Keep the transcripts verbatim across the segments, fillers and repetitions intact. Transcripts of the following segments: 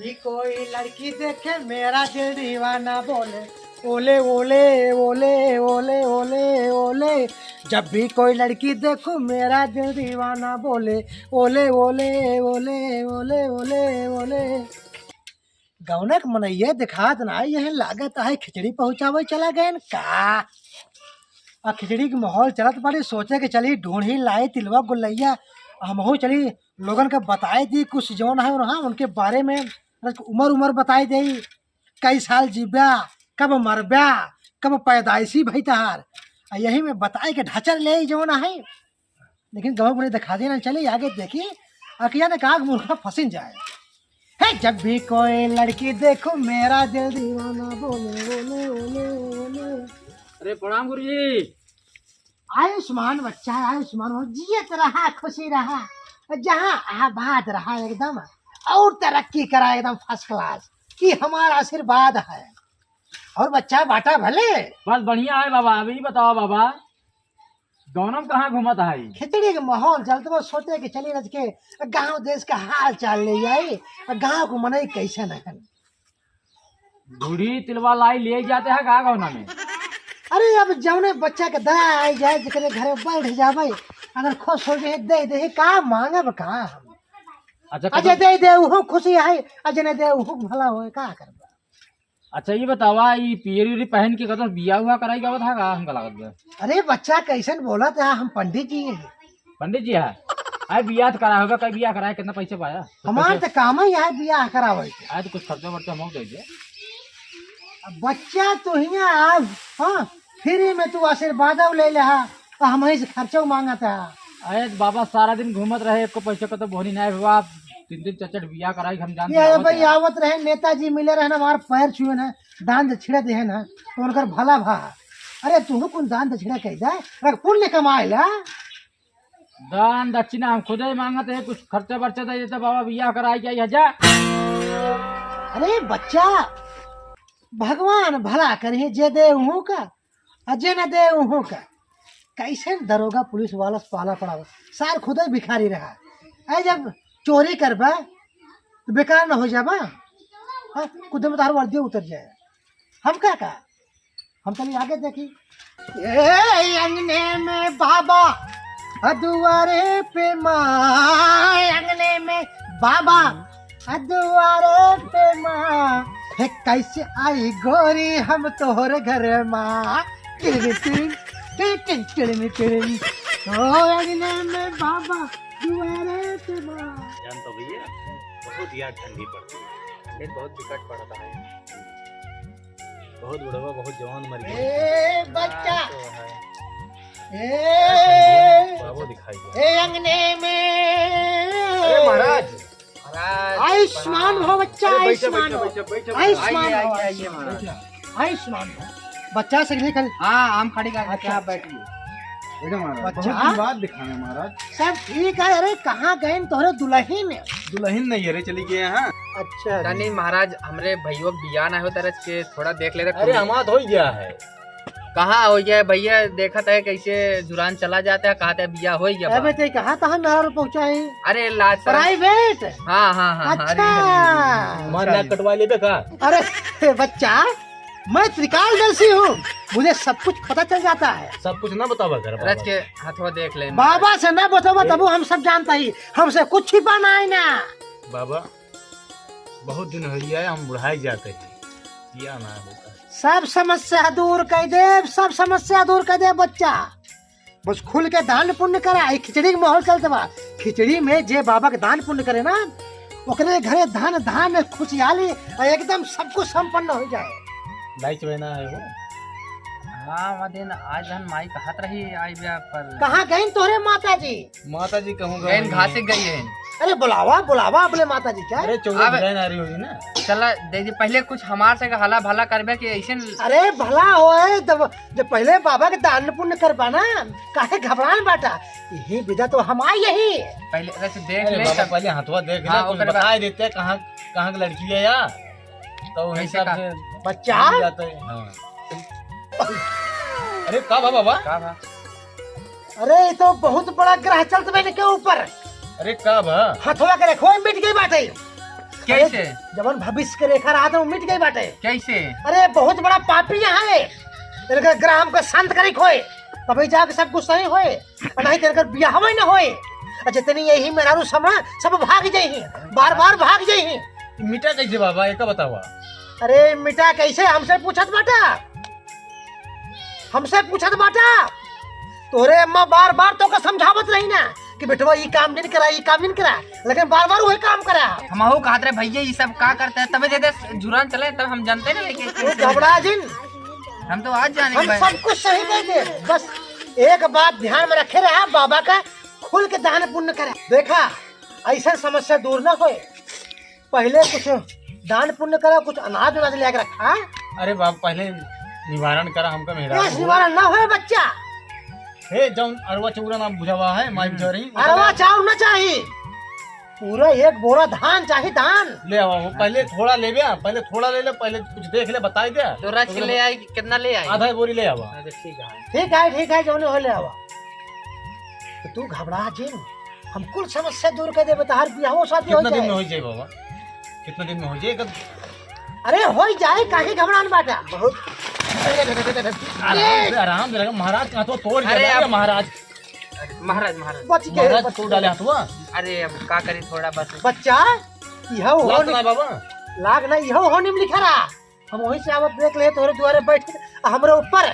भी कोई लड़की देखे मेरा दिल दीवाना बोले, ओले ओले ओले ओले ओले ओले। जब भी कोई लड़की देखो मेरा दिल दीवाना बोले, ओले ओले ओले ओले ओले ओले। गौनक मनैया दिखात ना, यह लागत है खिचड़ी पहुँचावे चला गए का। आ खिचड़ी के माहौल चलत बाड़ी, सोचे के चली ढूंढी लाई तिलवा गुलैया, हमहू चली लोगन के बताए दी कुछ जौन है वहाँ उनके बारे में, उमर उमर बताए दे, कई साल जीब्या, कब मरब्या, कब पैदाइशी भई तहार, आ यही में बताए के ढचर ले आई जौन है। लेकिन गाँव को नहीं दिखा देना, चली आगे देखी, अखिया ने कहा मूर्खा फंसिन जाए। है जब भी कोई लड़की देखो मेरा दिल दीवाना बोले, बोले, बोले, बोले। अरे प्रणाम गुरुजी। आयुष्मान बच्चा है, आयुष्मान हो, जियत रहा, खुशी रहा, जहाँ आबाद रहा एकदम, और तरक्की करा एकदम फर्स्ट क्लास, ये हमारा आशीर्वाद है। और बच्चा बाटा भले। बस बढ़िया है बाबा। अभी बताओ बाबा, गौनम कहाँ घूमत है? खिचड़ी के माहौल चलत बा, सोचे कि चली रज के गाँव देश का हाल चाल ले आई, गाँव को मनई कैसे न है। बूढ़ी तिलवा लाई ले जाते हैं का गौना में? अरे अब जौने बच्चा के दया आई जाए, जेकरे घरे बैठ जावे, अगर खुश हो जाए, दे दे, का मांगब का हम? अच्छा, अजय कतौ दे दे, उहो खुशी है, अजय ने दे, उहो भला होए, का करबा? अच्छा, ये बतावा, ये पियरी उरी पहन के कतौ बियाह हुआ कराई गावत है का? हमका लागत बा। अरे बच्चा, कैसन बोलत है, हम पंडित जी हैं। पंडित जी है? आए बियाह तो करा होगा, कई बियाह कराए, कितना पैसा पाया? हमार तो काम ही है बियाह करावे के। आए तो कुछ खर्चा वर्चा हम दे दे। अब बच्चा तो हियाँ आव, हाँ, फ्री में तू आशीर्वाद ले ले हा, तो हम ही से खर्चा मांगत है। अरे बाबा, सारा दिन घूमत रहे, एको पैसा का तो बोनी नहीं हुआ। तीन दिन चचट बियाह कराई, हम जानते ये हैं, भाई, आवत रहे, नेताजी मिले रहे ना, हमार पैर छुए ना, दान दक्षिणा दे ना, तो उनकर भला भा। अरे तू कौन दान दक्षिणा कह दे, अरे पुण्य कमाए ला। दान दक्षिणा हम खुदे मांगत है, कुछ खर्चा बर्चा दे देता बाबा, बियाह कराई के आई है जा। अरे बच्चा, भगवान भला करे, जे दे उहू का, आ जे न दे उहू का। कैसे दरोगा पुलिस वाला से पाला पड़ा बा? सार खुदे भिखारी रहा। ऐ जब चोरी करबा, तो बेकार न हो जाबा। हाँ, खुदे में तार वर्दी उतर जाए। हम का का? हम चली आगे देखी। ए अंगने में बाबा, आ दुआरे पे माँ, अंगने में बाबा, आ दुआरे पे माँ, हे कैसे आई गोरी हम तोहरे घर माँ। टिड़िन टिड़िन, टिड़िन टिड़िन, टिड़िन टिड़िन। ओ अंगने में बाबा, दुआरे पे माँ। जान तो भैया, बहुत याद ठंडी पड़ती है, फिर बहुत विकट पड़ता है। बहुत बुढ़वा, बहुत जवान मर गया। ए बच्चा, हाँ, तो है। ए, बाबू दिखाई दे। ए अंगने में। अरे महाराज। महाराज, आयुष्मान प्रणाम। भव बच्चा, अरे बैठो, आयुष्मान बैठो, भव। बैठो, बैठो, बैठो। आयुष्मान आइए, भव, आइए, आइए आयुष्मान। महाराज। आयुष्मान भव। बच्चा से निकल। हाँ, आम खाड़ी का अच्छा, क्या अच्छा। बैठिए। बैठो महाराज। बच्चा। बहुत दिन बाद दिखाना महाराज। सब ठीक है। अरे कहाँ गए तोहरे दुल्हन? दुल्हन नहीं है रे, चली गए हैं। अच्छा। तनी महाराज, हमरे भैया के बियाह ना होता रह के थोड़ा देख लेते। अरे हमार तो हो गया है। कहाँ हो गया है भैया? देखत है कैसे जुरान चला जाता है, कहते हैं बियाह हो गया बा। अबे ते कहाँ तहाँ मेहरारू पहुँचा है? अरे लाज शर्म। प्राइवेट? हाँ, हाँ, हाँ, हाँ, अरे, अच्छा। अरे, अरे, अरे। हमार नाक कटवा लेबे का? अरे बच्चा, मैं त्रिकालदर्शी हूँ, मुझे सब कुछ पता चल जाता है। सब कुछ ना बतावा कर बाबा। रच के हथवा देख ले। बाबा से ना बतावा, तबो हम सब जानता ही, हमसे कुछ छिपाना है ना। बाबा, बहुत दिन हो गया है, हम बुढ़ाई जाते हैं, किया ना होता। सब समस्या दूर कर दे, सब समस्या दूर कर दे बच्चा। बस खुल के दान पुण्य करा। ई खिचड़ी के माहौल चलत बा। खिचड़ी में जे बाबा के दान पुण्य करे ना, ओकरे घरे धन धान्य खुशियाली आ एकदम सब कुछ संपन्न हो जाए। लाइच बहना है वो। हाँ, वो दिन आज धन माई कहत रही आई ब्याह पर। कहाँ गईन तोहरे माता जी? माता जी कहूँ गईन गई घासे होंगी। गई है। अरे बुलावा, बुलावा अपने माता जी क्या? अरे चौदह अब जुलाई ना आ रही होगी ना। चला दे दी, पहले कुछ हमार से हला भला करबे कि ऐसे न- अरे भला होए तब जब पहले बाबा के दान पुण्य करबा ना, काहे घबरान बाटा? यही विदा तो हम आई यही। पहले अरे से देख अरे ले बाबा, तब। पहले हथवा देख हाँ, ले, कुछ ओकरे बाद। बता देते कहाँ, कहाँ की लड़की है यार, तो वही कैसे हिसाब का? से बच्चा? मिल जाते हैं। हाँ। अरे का भा बाबा? का भा? अरे ये तो बहुत बड़ा ग्रह चलत बा इनके ऊपर। अरे का भा? हथवा के देखो, मिट गई बाटे। कैसे? जवन भविष्य के रेखा रहत है, वो मिट गई बाटे। कैसे? अरे, बहुत बड़ा पापी यहाँ है। इनके ग्राम को शांत करे खोए, तभी जाके सब कुछ सही होए। और नहीं तो इनकर बियाह ही न होए। और जितनी यही मेहरारू समझ, सब भाग जाई, बार बार भाग जाई। मिटा कैसे बाबा, एक बतावा। अरे, मिटा कैसे, हमसे पूछत बाटा, हमसे पूछत बाटा। तोरे अम्मा बार बार तोका समझावत रही ना कि बेटवा, ई काम नहीं करा, ई काम नहीं करा, लेकिन बार बार वही काम करा। हमहू कहत रहे, "भैया, ई सब का करते हैं?" तबे दे दे, झुरान चले, तब हम जानते नहीं है कि तू घबरा जिन। हम तो आज जाने हम भाई। सब कुछ सही कर दे, बस एक बात ध्यान में रखे रहा, बाबा का खुल के दान पुण्य करा। देखा, ऐसा समस्या दूर ना होए। पहले कुछ दान पुण्य करा, कुछ अनाज उनाज ले आके रखा। अरे बाप, पहले निवारण करा हमका मेहरारू। निवारण ना होए बच्चा। हे, जौन अरवा चौरा ना बुझावा है, माई बुझा रही। अरवा चाउर ना चाही, पूरा एक बोरा धान चाही, धान। ले आवा, वो पहले थोड़ा ले बे, पहले थोड़ा ले ले, पहले कुछ देख ले, बताई दे। तो रच के ले आई, कितना ले आई? आधा बोरी ले आवा। अच्छा, ठीक है। ठीक है, ठीक है, जौन हो ले आवा। तो तू घबरा जिन, हम कुल समस्या दूर कर देबे, तहार बियाहो शादी हो कितना दिन में जाए। हो जाए बाबा? कितना दिन में हो जाए? कब? अरे हो ही जाए, काहे घबरान बाटा? बहुत। आराम से, आराम से लगा, महाराज का हाथवा तोड़ अरे दिया अब महाराज। महाराज, महाराज। बच गए, महाराज बच तोड़ गए। डाले हाथवा। अरे अब का करी, थोड़ा बस। बच्चा, यह हो लात नहीं। ना बाबा। लाग ना, यह हो नहीं लिखा रहा। हम वहीं से आवत देख ले, तोरे दुआरे बैठ के, आ हमरे ऊपर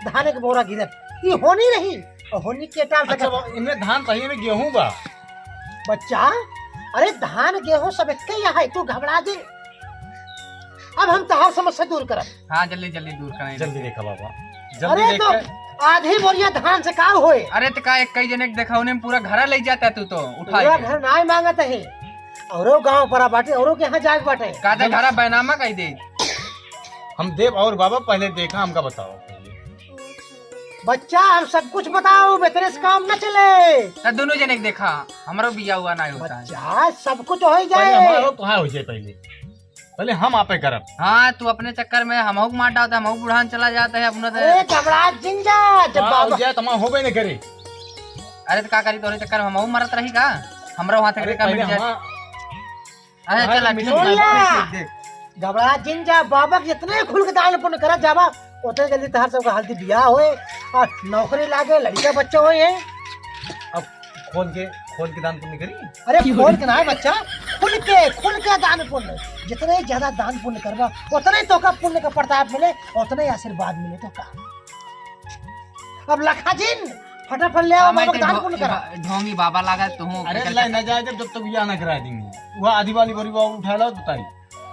धान के बोरा गिरत। ई होनी रही, और होनी के टाल अच्छा, सकत। बा-, इनमें धान सही में गेहूं बा। बच्चा, अरे धान गेहूं सब एक ही है, तू घबरा दे। अब हम तहार समस्या दूर करब। हाँ, जल्दी, जल्दी दूर करें। जल्दी देखा बाबा, जल्दी अरे देख तो के। आधी बोरिया धान से का होए? अरे तो का एक कई जने के देखा, उन्हें पूरा घरा ले जाता तू तो, उठा पूरा के। घर नाय मांगत है, औरो गांव पर बाटे, औरो के यहाँ जाए के बाटे। का तो घरा बैनामा कह दे। हम देव और बाबा पहले देखा, हमका बताओ पहले। बच्चा, हम सब कुछ बताओ, बेतरे से काम न चले। तो दोनों जने के देखा, हमरो बिया हुआ ना होता है। बच्चा, सब कुछ हो ही पहले जाए। हमारो तो हाँ हो जाए पहले। पहले हम आपे करब। हाँ, तू अपने चक्कर में हमहू के मार डालता, हमहू बुढ़ान चला जाता है अपना तो। अरे, घबरा जिन जा, जब हाँ, बाबा हो जाए तो हमारा होबे न करे। अरे, तो का करी, तोरे चक्कर में हमहू मरत रही का? हमरो हाथ अरे, के काम पहले मिट जाए। हमारा अरे, भाई, चला, मिनट ठीक भाई, है। देख, देख। घबरा जिन जा, बाबा के जितने खुल के दान पुण्य करा जाबा, उतने जल्दी तहार सबका हल्दी बियाह होए और नौकरी लागे, लड़का बच्चा होए है। अब खोल के, खोल के दान पुण्य करी? अरे, खोल के ना है बच्चा, खुल के, खुल के दान पुण्य। जितने ज्यादा दान पुण्य करबा, उतने तोका पुण्य का प्रताप मिले, उतने आशीर्वाद मिले तोका। अब लखा जिन, फटाफट ले आओ, हाँ, मैं बाबा के तो दान ढो-, पुण्य करा। ढोंगी बाबा लागा, तू हूँ, अरे, ले ना जाए, जब, जब तक बियाह ना करा देंगे। वह आधी वाली बोरी वो उठा लो, बताई।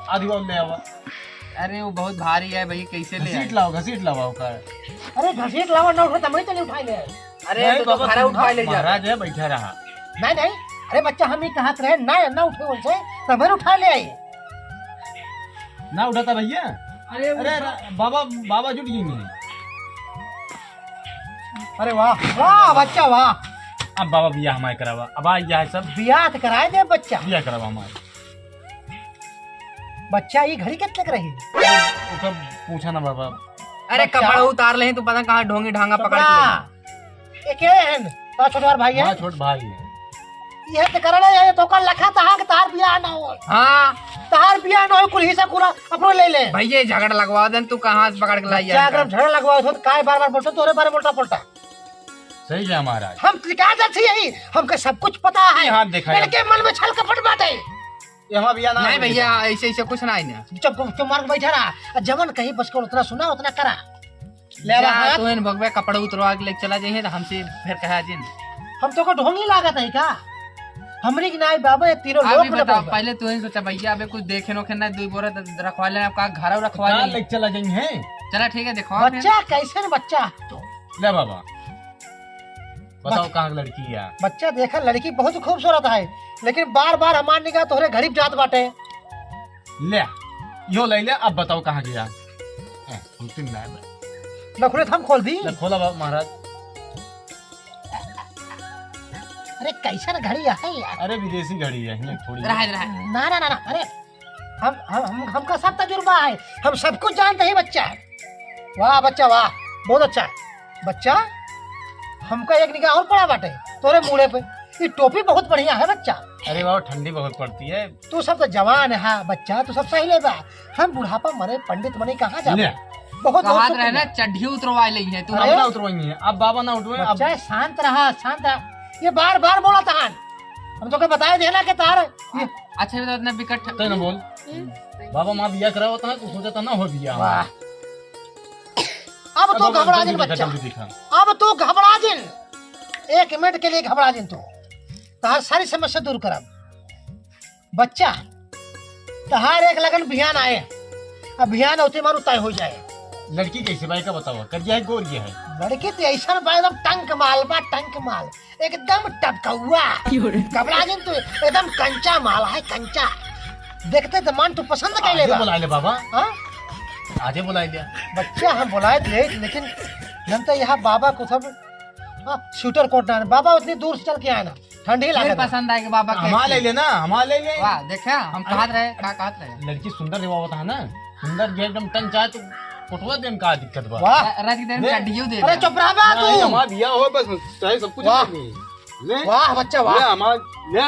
आधी वाली ले आवा। अरे, वो बहुत भारी है भाई, कैसे ले घसीट आए? लाओ, घसीट लाओ का। अरे, घसीट लाओ, ना उठो, तब मैं तो नहीं उठाई ले। अरे, नहीं, तो, तो बाबा, भारा तुम उठा ले जा। महाराज है, बैठा रहा। नहीं, नहीं, अरे बच्चा, हम ही कहा रहे, ना, ना उठे उनसे, तो मैं उठा ले आई। ना उठाता भैया। अरे, अरे, उठा। रा-, बाबा, बाबा जुट गई नहीं। अरे वाह, वाह बच्चा, वाह। अब बाबा बियाह हमारे करावा, अब आ गया है सब। बियाह तो कराए दे बच्चा। बियाह करावा हमारे। बच्चा, ये घड़ी कितने के रही? ओकर पूछा ना बाबा। अरे, बच्चा। कपड़ा उतार ले, तू पता कहाँ ढोंगी ढांगा पकड़ के ले। एक है, बड़ा छोट भाई है। बड़ा छोट भाई है। ये तो करना है, ये तो कर लखा तहार, तहार बियाह ना हो। हाँ। तहार बियाह ना हो, कुल हिस्सा पूरा अपनो ले ले। भैया, झगड़ा लगवा देन, तू कहाँ से पकड़ के लाई बच्चा, है? अगर हम झगड़ा लगवाओ तो काय बार बार बोलते, तोरे बारे बोलता बोलता। सही है महाराज। हम त्रिकाल जात से यही, हमके सब कुछ पता है। ये हाथ दिखाया। इनके मन में छल कपट बाटे। ये हमारा बिया ना नहीं है। भैया, ऐसे, ऐसे कुछ ना है ना। चुप, चुप मार के बैठा रहा। आ जवन कहीं बस को उतना सुना, उतना करा। ले जा, आवा हाथ। तू इन भगवे कपड़ा उतरवा के लेके चला जाइए, तो हमसे फिर कहा जिन। हम तो को ढोंगी लागत है का? हमरी की नाई बाबा, ये तीनों अभी लोग बताओ, बताओ। पहले तू ही सोचा भैया, अबे कुछ देखे नोखे ना, दो बोरा द-, रखवा लेना, आपका घर रखवा का लेना। लेके चला जाइए? चला ठीक है, देखो आप फिर। बच्चा, कैसे न बच्चा? ले बाबा। बताओ बच-, कहाँ की लड़की है? बच्चा देखा, लड़की बहुत खूबसूरत है, लेकिन बार बार हमार निगाह तोहरे घड़ी पे जात बाटे। ले, यो ले ले, अब बताओ कहाँ गया? ए, हम तीन लाए बा। नखुरे हम खोल दी। ले, खोला बाबा महाराज। अरे, कैसन घड़ी है यार? अरे, विदेशी घड़ी है, ये थोड़ी। रहा, रहा। ना, ना, ना, ना, अरे, हम, हम, हम, हमका सब तजुर्बा है, हम सब कुछ जानते हैं बच्चा। वाह बच्चा, वाह, बहुत अच्छा। बच्चा, हमका एक निगाह और पड़ा बाटे तोरे मूड़े पे। ये टोपी बहुत बढ़िया है बच्चा। अरे बाबा, ठंडी बहुत पड़ती है। तू सब तो जवान है, हाँ, बच्चा, तू सब सही लेबा। हम बुढ़ापा मरे, पंडित मरे, कहाँ जाबे? ले। बहुत, बहुत कहात रहे ना, शुक्रिया। चड्ढी उतरवा ले है तू। अरे। अब ना उतरवाई है, अब बाबा ना उठवे, अब बच्चा, शांत रहा, शांत रहा। ये बार बार बोला तहान, हम तोके बताए देना कि तार ये अच्छा, ये तो इतना विकट तय ना बोल। बाबा, माँ बिया करावत है, तू सोचा था ना हो बिया। वाह। अब अब तो बाबा, घबरा जल्दी जिन दिखा, बच्चा। जल्दी दिखा। अब तो घबरा जिन। एक मिनट के लिए घबरा जिन तू। तहार सारी समस्या दूर करब। बच्चा, तहार एक लगन बिहान आए। अब बिहान होते मारू तय हो जाए। लड़की कैसे भाई का बतावा? करिया है, गोरिया है? लड़की तो ऐसा बा, एकदम टंक माल बा, टंक माल। एकदम टपकौआ। क्यों रे? घबरा जिन तू, एकदम कंचा माल है, कंचा। देखते तो मन तू पसंद कर आजे लेबा। बुला ले बाबा। हाँ? आजे बुला ले। बच्चा हम बुलाए थे, लेकिन हम तो यहाँ बाबा को सब, हाँ, स्वेटर कोट ना, बाबा उतनी दूर से चल के आए ना, ठंडी फिर लागत है। पसंद आएगा बाबा के। हमार ले लेना, हमार ले ले। वाह, देखा, हम कहत रहे, का कहत रहे? लड़की सुंदर रे बाबा, है ना? सुंदर जे एकदम टन चाहे तो कोटवा देम, का दिक्कत बा? वाह। र-, रख दे, ले। चड्ढियो दे अरे दे। चुप रह बे तू। नहीं, हमार बिया हो बस, चाहे सब कुछ वाह। कर ली। ले। वाह बच्चा, वाह। ले, हमार, ले।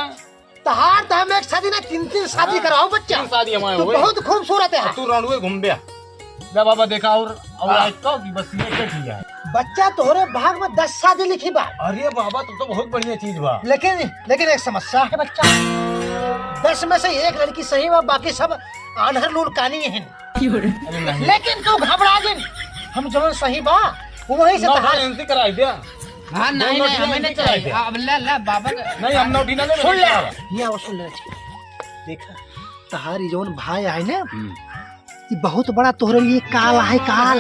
तहार तो हम एक शादी ना, तीन, तीन शादी हाँ, कराओ बच्चा। तीन शादी हमारे तू होए। बहुत खूबसूरत है। तू रणुए घूम बे। जा बाबा देखा और, और हाँ। आज तो कि बस ये क्या किया है? बच्चा तोहरे भाग में दस शादी लिखी बा। अरे बाबा, तू तो बहुत बढ़िया चीज बा। लेकिन, लेकिन एक समस्या है बच्चा, दस में से एक लड़की सही बा, बाकी सब आन्हर लून कानी हैं। अरे नहीं। लेकिन तू घबरा जिन, हम जौन सही बा, वही से नौ तहार एनसी कराई दिया। हाँ, नहीं, नहीं, हमें नहीं चाहिए। अब ले, ले, बाबा का नहीं, हम नौटी ना ले, सुन ले। ये आओ, सुन ले। देखा, तहारी जौन भाई है ना, हम्म। ये बहुत बड़ा तोहरे लिए काल है, काल।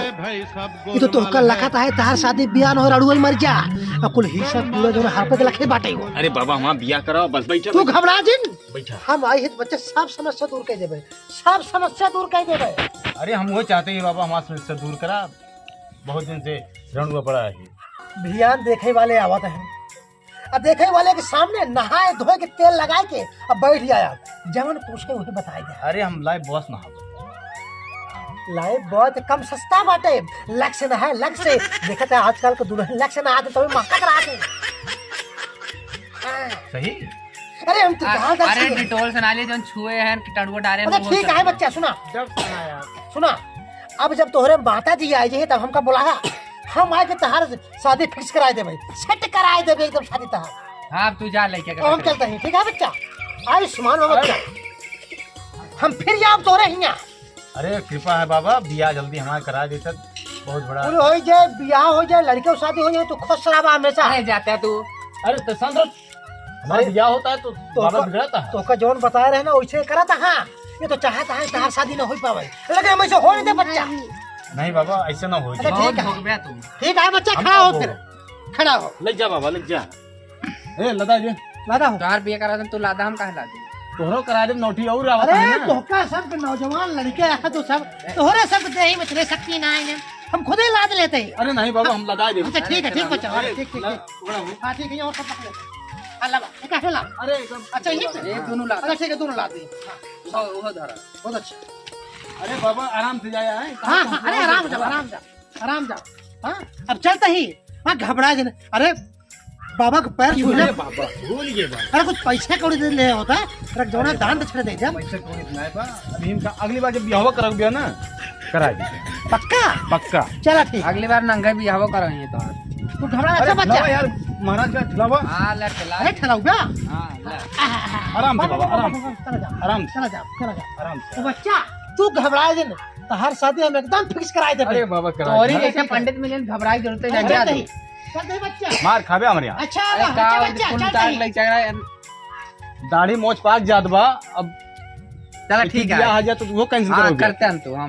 ये तो तोहका लखत है, तहार शादी बियाह न हो, रड़ुआ मर जा। अब कुल हिस्सा पूरा जौन हड़पे के लखे बाटे हो। अरे बाबा, हमार बियाह कराओ, बस बैठा, तू बैठा। घबरा जिन। बैठा। हम आई है तो बच्चा सब समस्या दूर कर देबे, सब समस्या दूर कर देबे। अरे हम वो चाहते हैं बाबा, हमार समस्या दूर करा। बहुत दिन से रड़ुआ पड़ा है। बिहान देखे वाले आवत हैं, अब देखे वाले के सामने नहाए धोए के तेल लगाए के अब बैठ जाया, जवन पूछे वही बताए दे। अरे हम लाइफ बॉस नहा। लाइफ बॉय तो कम सस्ता बाटे, लक्स नहाए, लक्स। देखत है आजकल के दुल्हन लक्स नहा दे तो महकत रहा थे। हाँ। सही। अरे हम तो अरे, कहाँ अरे, दस की डिटॉल से ना ले, जौन छुए हैं, कीटाणु डारे हैं, अच्छा, वो ठीक सब है ना। बच्चा, सुना। जब सुना यार। सुना, अब जब तोहरे माता जी आए जी, तब हमका बुलाया, हम आए के तहार शादी फिक्स कराए देबे, सेट कराए देबे एकदम शादी तहार। हाँ, अब तू जा लेके तो हम चलते हैं, ठीक है बच्चा? आयुष्मान भव बच्चा। हम फिर जाब तोहरे हियाँ। अरे कृपा है बाबा, बियाह जल्दी हमारे करा देता, बहुत बड़ा। बोलो, हो जाए, बियाह हो जाए, लड़के की शादी हो जाए, तो खुश रहा हमेशा। अरे जाता है तू। अरे तो संतोष, हमारा अरे, बियाह होता है तो तो बाबा का, बिगड़ता है। तो का जौन बताए रहे ना, वैसे करा था। हाँ, ये तो चाहता है, तहार शादी ना हो पावे, लेकिन हम ऐसे हो नहीं दे बच्चा। नहीं बाबा, ऐसे ना हो अच्छा, जाए। ठीक है। बहुत भोगबे तू। ठीक है बच्चा, हम खड़ा का हो भोग? फिर खड़ा हो। ले जा बाबा, ले जा। ए, लदा जे। लदा हो। तोहार बिया करा दे, तू लादा, हम काहे लादे? तोहरो करा दे, नौठी और आवत अरे, है ना। तोहका सब के नौजवान लड़के हैं तो सब, तोहरे सब के देही में इतने शक्ति ना आए, हम खुदे लाद लेते हैं। अरे नहीं बाबा, हम लदा दे। अच्छा, ठीक है, ठीक बच्चा, हाँ, अरे, ठीक, ठीक, ला, ठीक। थोड़ा हो। हाँ, ठीक है, ये और सब पकड़ लेते हैं। हाँ, लावा, एक आखिर लावा। अरे, एकदम अच्छा, ये ये दोनों लाद। अच्छा, ठीक है, दोनों लाद दिए। हाँ, वो, वो धरा। बहुत अच्छा। अरे बाबा, आराम से जाया है। हाँ, हाँ, अरे, आराम से, आराम से। आराम जा। हाँ, अब चलते ही वहाँ घबरा जाने। अरे, बाबा के पैर छू ले। अरे बाबा, भूल गए बाबा। अरे, कुछ पैसा कौड़ी दे ले होता, अरे, जौना अरे दान बाबा, दक्षिणा दे दे। पैसा कौड़ी तो नहीं बा। अभी इनका अगली बार जब बियाह करब बियाह ना, करा दीजिए। पक्का? पक्का। चला ठीक। अगली बार नंगे बियाह कराएंगे तो। तू घबरा, अरे, अच्छा बच्चा। लावा यार, महाराज का लावा। हाँ, ले, चला। अरे, ठहराओ बे। हाँ, ले। आराम से बाबा, आराम से। चला जा। आराम से। चला जा, चला जा। आराम से। तो बच्चा, तू घबरा दे ना। तहार शादी हम एकदम फिक्स कराए देबे। अरे बाबा, करा तोरी दे। जैसे पंडित मिले, घबराए जरूरत है, अरे जा नहीं, तू। चल दे बच्चा। मार खाबे हमरे यहाँ। अच्छा, अरे अच्छा का बच्चा, उनके चल तार दे। ले चल रहा है। दाढ़ी मोछ पाक जात बा, अब चला एक ठीक है। बियाह आ जाए तो वो कैंसिल हाँ, करोगे? करते हैं हम तो, हाँ।